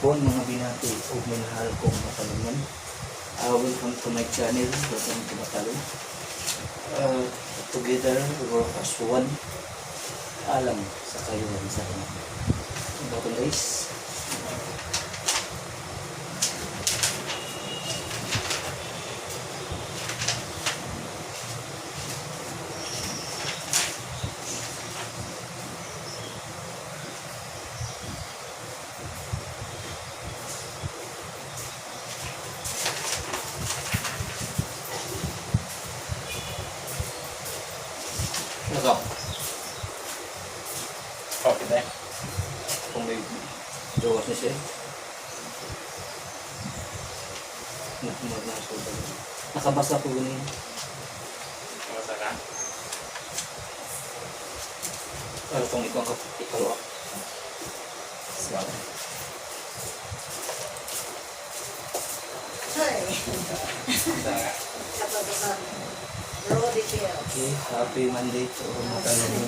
Hapon, mga binati ug minahal kong matalungan. Welcome to my channel, welcome to Matalong. Together, we work as one. Alam sa kayo sa akin. Welcome, guys. Ano? Okay tayo. Kung may gawas na siya. Nakumag na siya. Nakabasa ko yun eh. Kamusta ka? Para kung ikaw ang ikaw. Wow. Ay, kapag raw details. Okay, happy Monday to all mga kalungan.